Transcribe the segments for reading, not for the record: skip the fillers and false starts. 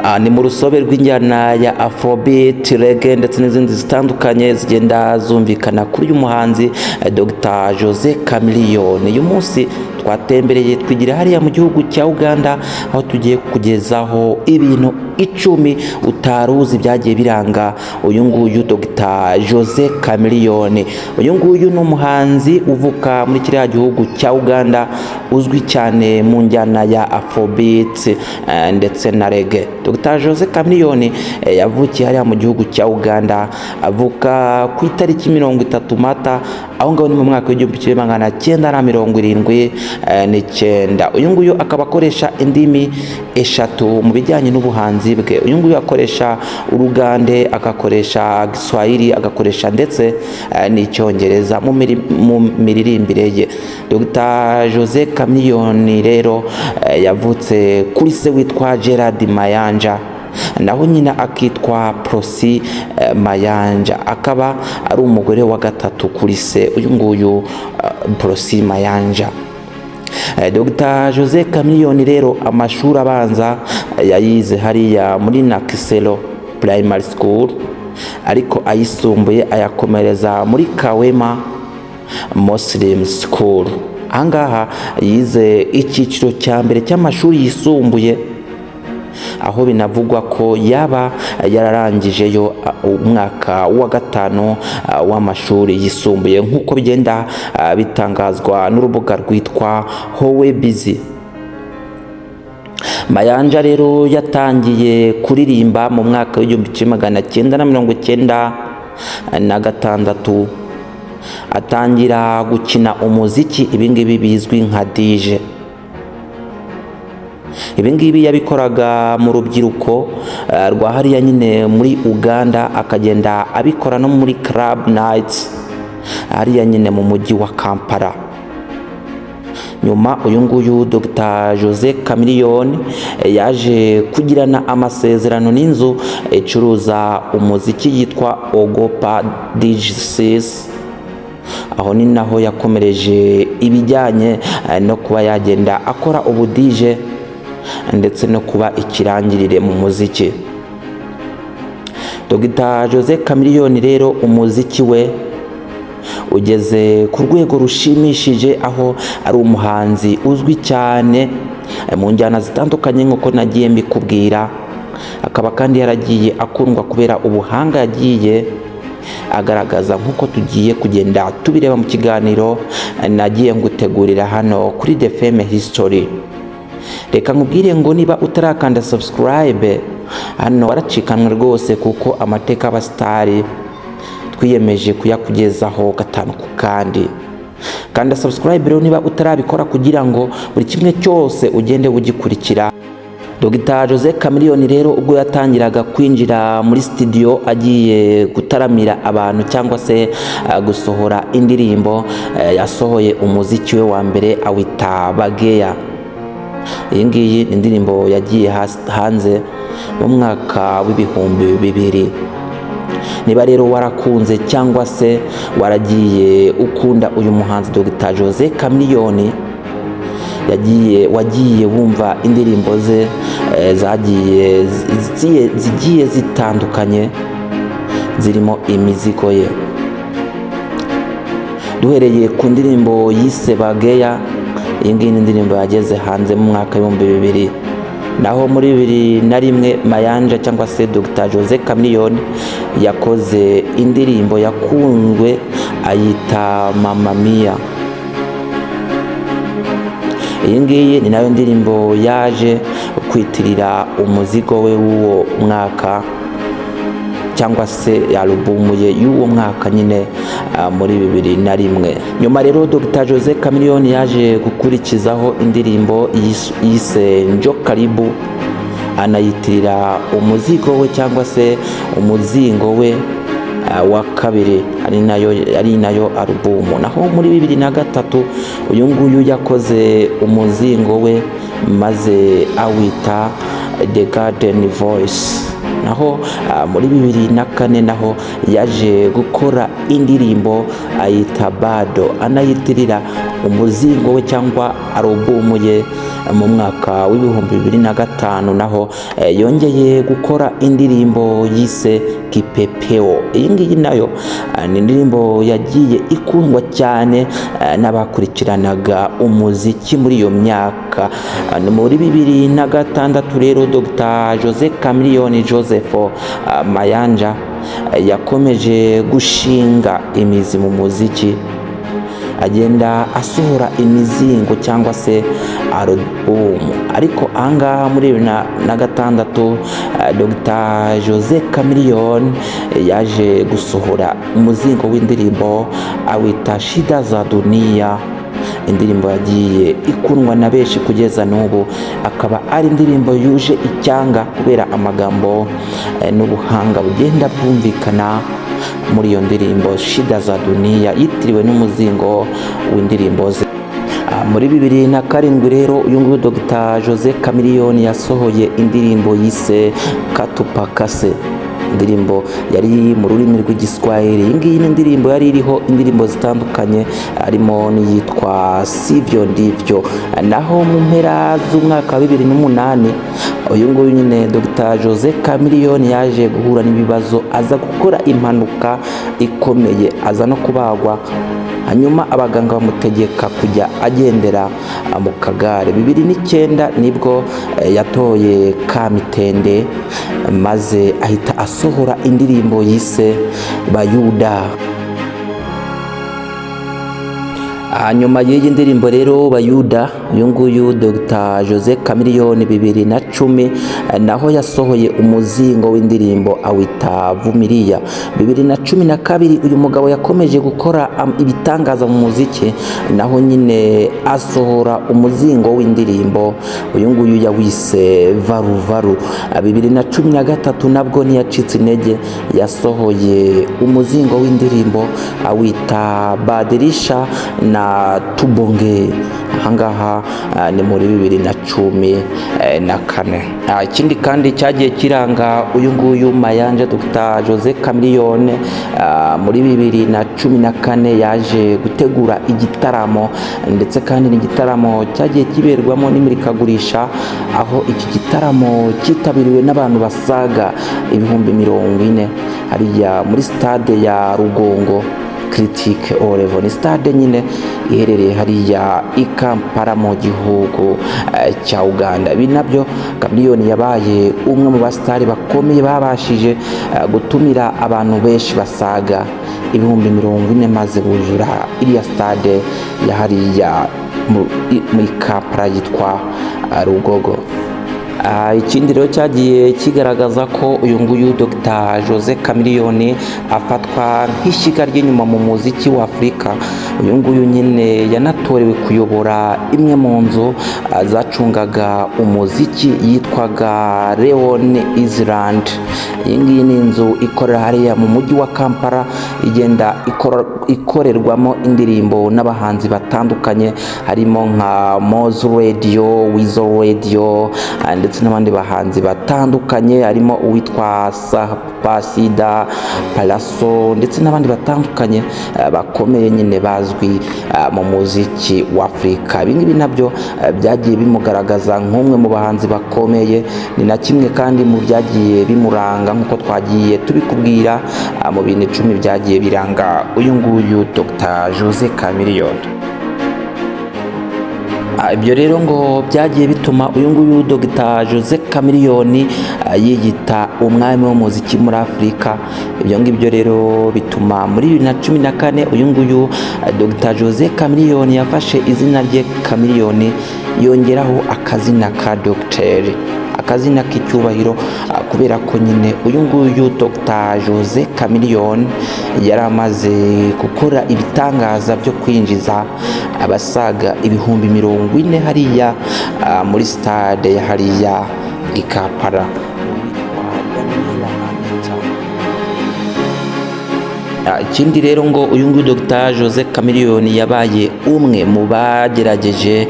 Ni mu rusobe rw'injyana ya afrobeat, reggae ndetse n'izindi zitandukanye zigenda zumvikana kuri uyu muhanzi Dr Jose Chameleone. Uyu munsi twatembereye twigira hariya mu gihugu cya Uganda, aho tugiye kugezaho ibintu 10 utari uzi byagiye biranga uyu nguyu Dr Jose Chameleone. Uyu nguyu ni umuhanzi uvuka muri kiriya gihugu cya Uganda, uzwi cyane mu njyana ya afrobeat ndetse na reggae. Dr Jose Chameleone yavukiye hariya mu gihugu cya Uganda, avuka ku itariki 30 Mata, aho ngaho ni mu mwaka w'1979. Uyu nguyu akaba akoresha indimi eshatu mu bijyanye n'ubuhanzi bwe. Uyu nguyu akoresha Urugande, agakoresha Giswahili, agakoresha ndetse n'Icyongereza mu miririmbire ye. Dr Jose Chameleone rero yavutse kuri se witwa Gerard Mayanja, naho nyina akitwa Prossy Mayanja, akaba ari umugore wa gatatu kuri se uyu nguyu Prossy Mayanja. Dr Jose Chameleone rero amashuri abanza yayize hariya muri Nakasero Primary School, ariko ayisumbuye ayakomereza muri Kawema Muslim School. Ahangaha yize icyiciro cya mbere cy'amashuri yisumbuye, aho binavugwa ko yaba yararangijeyo umwaka wa gatanu w'amashuri yisumbuye, nk'uko bigenda bitangazwa n'urubuga rwitwa Whobiz. Mayanja rero yatangiye kuririmba mu mwaka w'1996, atangira gukina umuziki, ibingibi bizwi nka DJ. Ibingibi yabikoraga mu rubyiruko rwa hariya nyine muri Uganda, akagenda abikora no muri club nights hariya nyine mu mujyi wa Kampala. Nyuma uyu nguyu Dr Jose Chameleone yaje kugirana amasezerano n'inzu icuruza umuziki yitwa Ogopa DJs. Aho ni naho yakomereje ibijyanye no kuba yagenda akora ubu DJ ndetse no kuba ikirangirire mu muziki. Dr Jose Chameleone rero umuziki we ugeze ku rwego rushimishije, aho ari umuhanzi uzwi cyane mu njyana zitandukanye nk'uko nagiye mbikubwira, akaba kandi yaragiye akundwa kubera ubuhanga yagiye agaragaza, nk'uko tugiye kugenda tubireba mu kiganiro nagiye ngutegurira hano kuri The Fame History. Reka nkubwire ngo niba utarakanda subscribe hano, waracikanwe rwose, kuko amateka y'abasitari twiyemeje kuyakugezaho gatanu ku kandi. Kanda subscribe rero niba utarabikora, kugira ngo buri kimwe cyose ugende ugikurikira. Dr Jose Chameleone rero ubwo yatangiraga kwinjira muri studio agiye gutaramira abantu cyangwa se gusohora indirimbo, yasohoye umuziki we wa mbere awita Bageya. Iyi ngiyi ni indirimbo yagiye hanze mu mwaka w'2000. Niba rero warakunze cyangwa se waragiye ukunda uyu muhanzi Dr Jose Chameleone, yagiye wagiye wumva indirimbo ze zagiye zigiye zitandukanye zirimo imizigo ye, duhereye ku ndirimbo yise Bageya. Iyi ngiyi ni indirimbo yageze hanze mu mwaka w'2000. Naho muri 2001, Mayanja cyangwa se Dr Jose Chameleone yakoze indirimbo yakunzwe ayita Mama Mia. Iyi ngiyi ni nayo ndirimbo yaje kwitirira umuzigo we w'uwo mwaka cyangwa se alubumu ye y'uwo mwaka nyine muri 2001. Nyuma rero Dr Jose Chameleone yaje gukurikizaho indirimbo yise Njoo Karibu, anayitirira umuzigo we cyangwa se umuzingo we wa kabiri, ari nayo alubumu. Naho muri 2003, uyu nguyu yakoze umuzingo we maze awita The Garden Voice. Naho muri 2004 naho yaje gukora indirimbo ayita Bado, anayitirira umuzingo we cyangwa alubumu ye. Mu mwaka w'2005 naho yongeye gukora indirimbo yise Kipepeo. Iyi ngiyi nayo ni indirimbo yagiye ikundwa cyane n'abakurikiranaga umuziki muri iyo myaka. Ni muri 2006 rero Dr Jose Chameleone Joseph Mayanja yakomeje gushinga imizi mu muziki, agenda asohora imizingo cyangwa se alubumu. Ariko ahangaha muri 2006 Dr Jose Chameleone yaje gusohora umuzingo w'indirimbo awita Shida za Dunia, indirimbo yagiye ikundwa na benshi kugeza n'ubu, akaba ari indirimbo yuje icyanga kubera amagambo n'ubuhanga bugenda bwumvikana muri iyo ndirimbo Shida za Dunia, yitiriwe n'umuzingo w'indirimbo ze. Muri 2007 rero uyu nguyu Dr Jose Chameleone yasohoye indirimbo yise Katupakase, indirimbo yari mu rurimi rw'Igiswahili. Iyi ngiyi ni indirimbo yari iriho indirimbo zitandukanye, harimo n'iyitwa Sivyo Ndivyo. Naho mu mpera z'umwaka wa 2008 uyu nguyu nyine Dr Jose Chameleone yaje guhura n'ibibazo, aza gukora impanuka ikomeye, aza no kubagwa, hanyuma abaganga bamutegeka kujya agendera mu kagare. 2009 nibwo yatoye kamitende, maze ahita asohora indirimbo yise Bayuda. Hanyuma y'iyi ndirimbo rero Bayuda, uyu nguyu Dr Jose Chameleone 2010 naho yasohoye umuzingo w'indirimbo awita Vumilia. 2012 uyu mugabo yakomeje gukora ibitangaza mu muziki, naho nyine asohora umuzingo w'indirimbo, uyu nguyu yawise Varuvaru. 2013 nabwo ntiyacitse intege, yasohoye umuzingo w'indirimbo awita Badilisha na Tubonge. Ahangaha ni muri 2014. Ikindi kandi cyagiye kiranga uyu nguyu Mayanja Dr Jose Chameleone, muri 2014 yaje gutegura igitaramo, ndetse kandi ni igitaramo cyagiye kiberwamo n'imurikagurisha, aho iki gitaramo cyitabiriwe n'abantu basaga 40,000 hariya muri stade ya Rugongo Critique Orevo. Ni stade nyine iherereye hariya i Kampala mu gihugu cya Uganda. Ibi nabyo Chameleone yabaye umwe mu basitari bakomeye babashije gutumira abantu benshi basaga 40,000, maze buzura iriya stade ya hariya muri Kampala yitwa Rugogo. Ikindi rero cyagiye kigaragaza ko uyu nguyu Dr Jose Chameleone afatwa nk'ishyiga ry'inyuma mu muziki wa Afurika, uyu nguyu nyine yanatorewe kuyobora imwe mu nzu zacungaga umuziki yitwaga Leone Island. Iyi ngiyi ni inzu ikorera hariya mu mujyi wa Kampala, igenda ikorerwamo indirimbo n'abahanzi batandukanye, harimo nka Mowzey Radio, Weasel Radio, ndetse n'abandi bahanzi batandukanye, harimo uwitwa Sapasida Palaso ndetse n'abandi batandukanye bakomeye nyine bazwi mu muziki wa Afurika. Ibi ngibi nabyo byagiye bimugaragaza nk'umwe mu bahanzi bakomeye. Ni na kimwe kandi mu byagiye bimuranga, nk'uko twagiye tubikubwira mu bintu 10 byagiye biranga uyu nguyu Dr Jose Chameleone. Ibyo rero ngo byagiye bituma uyu nguyu Dr Jose Chameleone yiyita umwami w'umuziki muri Afurika. Ibyo ngibyo rero bituma muri 2014 uyu nguyu Dr Jose Chameleone yafashe izina rye Chameleone, yongeraho akazina ka Dr, akazina k'icyubahiro, kubera ko nyine uyu nguyu Dr Jose Chameleone yari amaze gukora ibitangaza byo kwinjiza abasaga 40,000 hariya muri stade ya hariya i Kampala. Ikindi rero ngo uyu nguyu Dr Jose Chameleone yabaye umwe mu bagerageje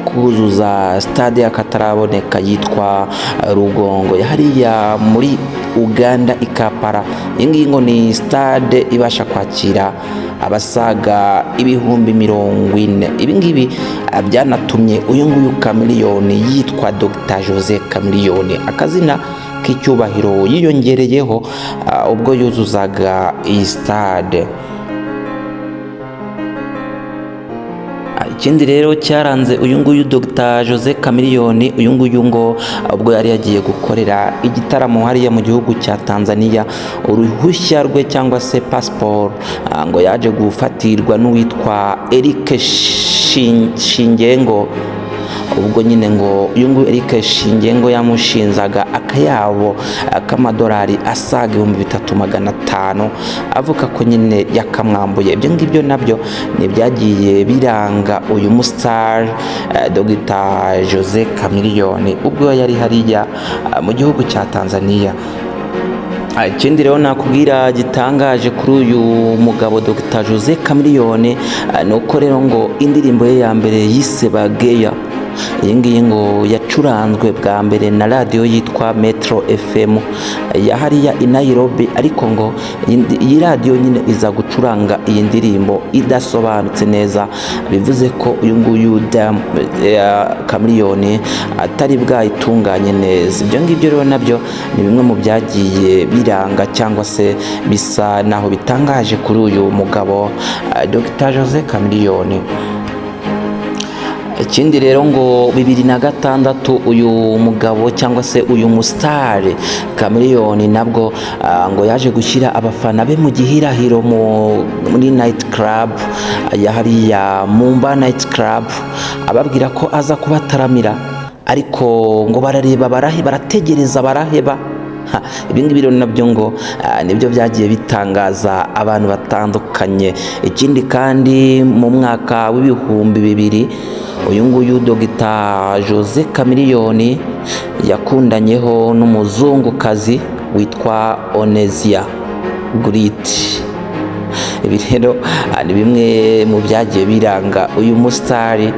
kuzuza stade y'akataraboneka yitwa Rugongo hariya muri Uganda i Kampala. Iyi ngiyi ngo ni stade ibasha kwakira abasaga 40,000. Ibi ngibi byanatumye uyu nguyu Chameleone yitwa Dr Jose Chameleone, akazina k'icyubahiro yiyongereyeho ubwo yuzuzaga iyi stade. Ikindi rero cyaranze uyu nguyu Dr Jose Chameleone, uyu nguyu ngo ubwo yari yagiye gukorera igitaramo hariya mu gihugu cya Tanzania, uruhushya rwe cyangwa se passport ngo yaje gufatirwa n'uwitwa Eric Shingengo. Ubwo nyine ngo uyu nguyu Eric Shingengo yamushinzaga akayabo k'amadolari asaga 3,500, avuga ko nyine yakamwambuye. Ibyo ngibyo nabyo ni ibyagiye biranga uyu mustar Dr Jose Chameleone ubwo yari hariya mu gihugu cya Tanzania. Ikindi rero nakubwira gitangaje kuri uyu mugabo Dr Jose Chameleone, ni uko rero ngo indirimbo ye ya mbere yise Bageya, iyi ngiyi ngo yacuranzwe bwa mbere na radiyo yitwa Metro FM ya hariya i Nairobi, ariko ngo iyi radiyo nyine iza gucuranga iyi ndirimbo idasobanutse neza, bivuze ko uyu nguyu Chameleone atari bwayitunganye neza. Ibyo ngibyo rero nabyo ni bimwe mu byagiye biranga cyangwa se bisa naho bitangaje kuri uyu mugabo Dr Jose Chameleone. Ikindi rero ngo 2006 uyu mugabo cyangwa se uyu musitari Chameleone nabwo ngo yaje gushyira abafana be mu gihirahiro muri night club ya hariya Mumba night club, ababwira ko aza kubataramira, ariko ngo barareba barategereza baraheba. Ibi ngibi rero nabyo ngo nibyo byagiye bitangaza abantu batandukanye. Ikindi kandi mu mwaka w'2000 uyu nguyu Dr Jose Chameleone yakundanyeho n'umuzungukazi witwa Onezia Grit. Ibi rero ni bimwe mu byagiye biranga uyu musitari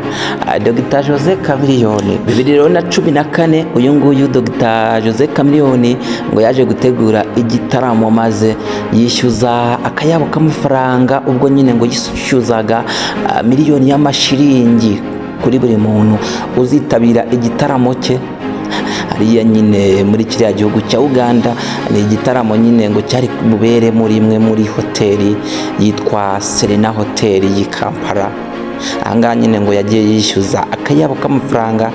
Dr Jose Chameleone. 2014 uyu nguyu Dr Jose Chameleone ngo yaje gutegura igitaramo maze yishyuza akayabo k'amafaranga, ubwo nyine ngo yishyuzaga miliyoni y'amashiringi kuri buri muntu uzitabira igitaramo cye hariya nyine muri kiriya gihugu cya Uganda. Ni igitaramo nyine ngo cyari bubere muri imwe muri hoteli yitwa Serena Hotel y'i Kampala. Ahangaha nyine ngo yagiye yishyuza akayabo k'amafaranga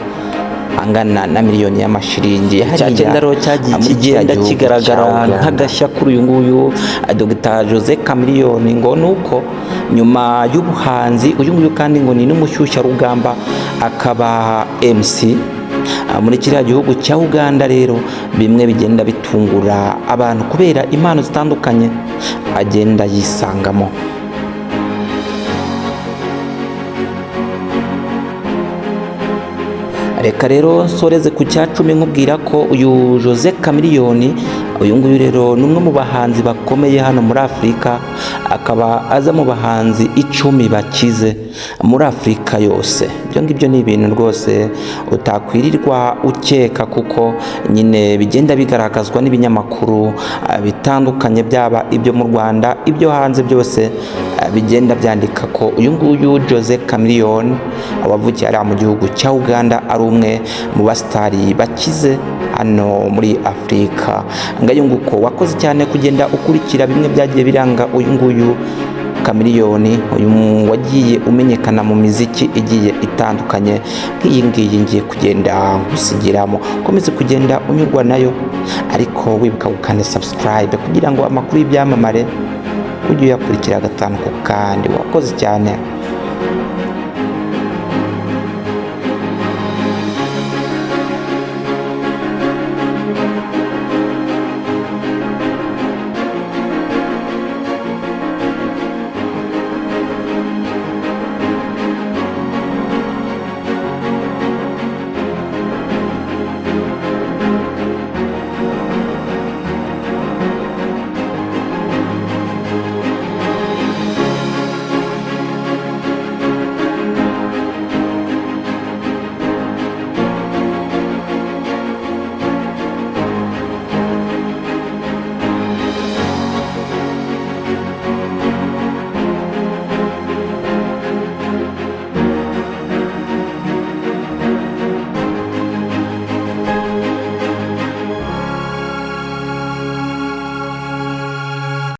angana na miliyoni y'amashiringi. Icya cyenda rero cyagiye kigenda kigaragara nk'agashya kuri uyu nguyu Dr Jose Chameleone, ngo ni uko nyuma y'ubuhanzi uyu nguyu kandi ngo ni n'umushyushyarugamba akaba MC muri kiriya gihugu cya Uganda. Rero bimwe bigenda bitungura abantu kubera impano zitandukanye agenda yisangamo. Reka rero nsoreze ku cya 10 nkubwira ko uyu Jose Chameleone, uyu nguyu rero ni umwe mu bahanzi bakomeye hano muri Afurika, akaba aza mu bahanzi 10 bakize muri Afurika yose. Ibyo ngibyo ni ibintu rwose utakwirirwa ukeka, kuko nyine bigenda bigaragazwa n'ibinyamakuru bitandukanye, byaba ibyo mu Rwanda, ibyo hanze, byose bigenda byandika ko uyu nguyu Jose Chameleone wavukiye hariya mu gihugu cya Uganda ari umwe mu basitari bakize hano muri Afurika. Ngayo nguko, wakoze cyane kugenda ukurikira bimwe byagiye biranga uyu nguyu Chameleone, uyu wagiye umenyekana mu miziki igiye itandukanye nk'iyi ngiyi ngiye kugenda nkusigiramo. Ukomeze kugenda unyurwa nayo, ariko wibuka gukanda subscribe kugira ngo amakuru y'ibyamamare ujye uyakurikira gatanu ku kandi. Wakoze cyane.